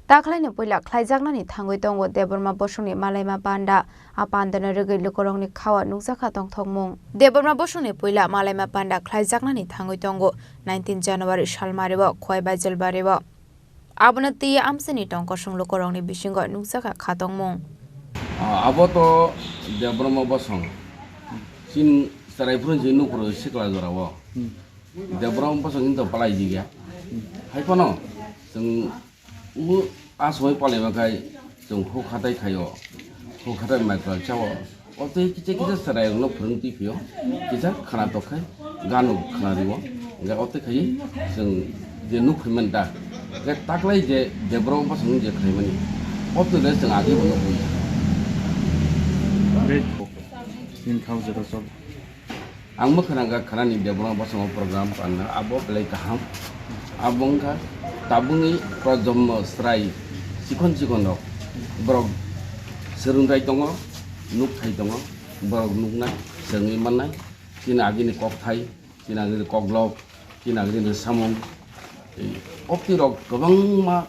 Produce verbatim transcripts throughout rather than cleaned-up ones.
Takhlaini puila khlaijaknani thangwi tongo Debbarma bosongni malaima panda. A pandano rwgwi lukurokni khao nukjakha tongthokmung. Debbarma bosongni puila malaima panda khlaijaknani thangwi tongo nineteen January salmario Khowai Baijalbario. Abono twiwi amchaini tongkosong lukurokni bisingo nukjakha khatongmung. Ah, abo to Debbarma bosong. Chin chwrai phuru je nukhoro sikla jorao. Debbarma bosong hinto palai diga. Hai phano chwng u a somoi palaima khai chwng huk hatai khaio. Huk hatai mai kwlal chao. O tei kisa kisa chwrairokno phwrwng twi phio, kisa khwna tok khai gano khwna rio, hwnkhe o tei khai chwng je nuk phaiman da, hwnkhe taklai je Debbarma bosong je khlaimani, o twi le chwng agwi bo nukwi. Tei chini khao jora chol. Ang mwkhwrang kha khwnani Debbarma bosongo program panna abo belai kaham. Abo wngkha tabukni projonmo chwrai chikon chikon rok borok swrwngthai tongo, nukthai tongo, borok nuknai, swrwngwi mannai, chini agini kokthai, chini agini koklop, chini agini samung, tei opti rok kwbangma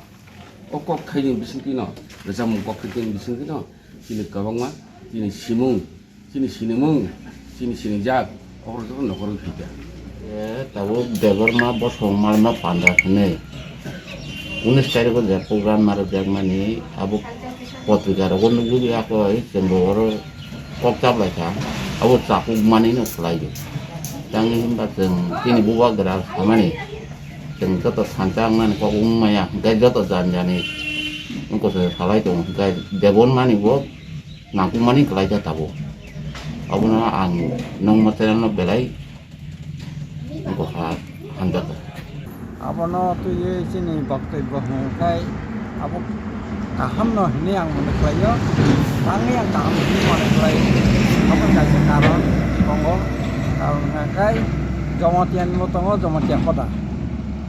o kokthaini bisingtwino, rwchapmung kokthaini bisingtwino, chini kwbangma chini simung, chini sinimung, chini sinijak, oborok joto nokhorwi phaikha. E, tabuk Debbarma bosong malma panda hwnwi unis tarikho je program narwkjakmani abo potrika rogo nukjagwi akhoi chwngbo oro kok chaplaikha, abo chakuk manwino khlaiwi. Tangwi hwnba chwng chini bubagra samani chwng joto thansa wngnani kok wngmaya, hwnkhe joto jani jani wngkha se salai tongo, hwnkhe Debbarmani bo nangkukmani kwlaikha tabuk. Abono ang nokma channel no belai wngkha hamjakha. Abono twiwi chini boktobbo hwnkhai abo kahamno hinwi ang mone khlaio, tangwi ang kaham hinwi mone khlaio. Abo kaisa karon tongo, karon hwnkhai Jomatiani bo tongo, Jomatia hoda,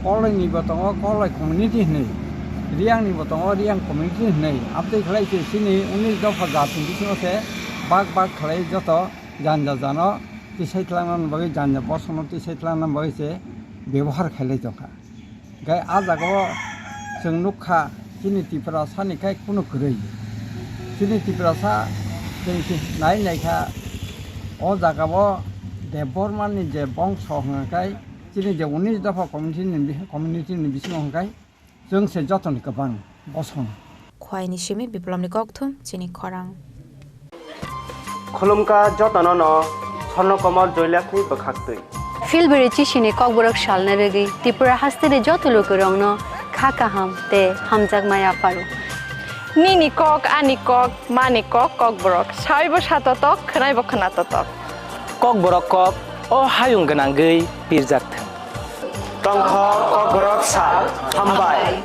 Kolaini bo tongo, Kolai community hinwi, Riyangni bo tongo, Riyang community hinwi. Abtwi khlai se chini unis dopha jatni bisingo se bak bak khlai joto janja jano tisai tlangnani bagwi, janja bosongno tisai tlangnani bagwi se bebohar khailai tongkha. Hwnkhe ah jagao chwng nukha, chini Tiprasani khai kunu kwrwi. Chini Tiprasa chwng se nai naikha, o jagao Debbarmani je bongso hwnkha khai chini je unis dopha community ni bi-, community ni bisingo hwnkha khai chwng se jotoni kwbang bosong. Khwaini simi Biplomni kokthum chini khorang. Khulumkha jotono no Swarno Komol Joylakshmi bwkhaktwi. Philbiri chisini kokborok salna rwgwi Tripura hasteni joto lukurokno kha kaham tei hamjakmai apharo. Nini kok, ani kok, mani kok, kokborok. Saibo satotok, khwnaibo khwnatotok. Kokborok kok, o hayung gwnangwi pirjak thung. Tongkha kokborok sa, hambai.